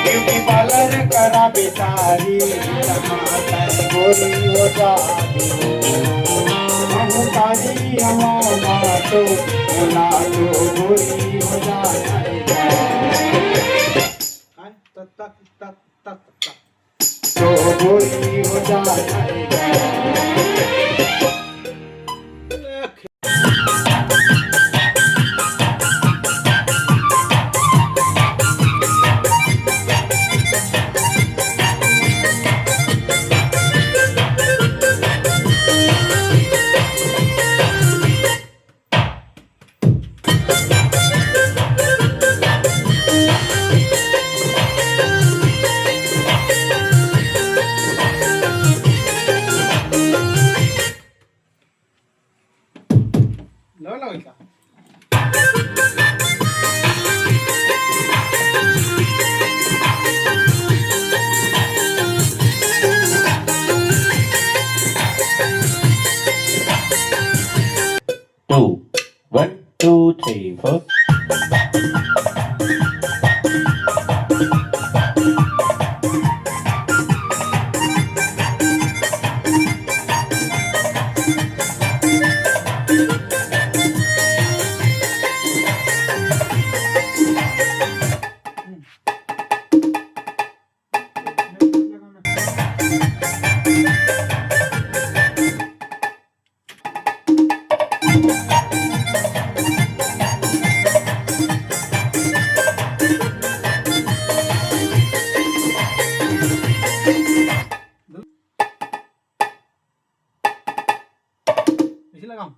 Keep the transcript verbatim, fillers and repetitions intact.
Beauty parlour करा बेचारी, टमाटर गोरी हो जाबे। महूं कारी हवं भाटो, मोला तो गोरी हो जाबे। काय? तक, तक, तक, तक, तक। तो गोरी हो जाबे। लो, लो, इधर। Two, one, two, three, four. ऐसे लगाओ।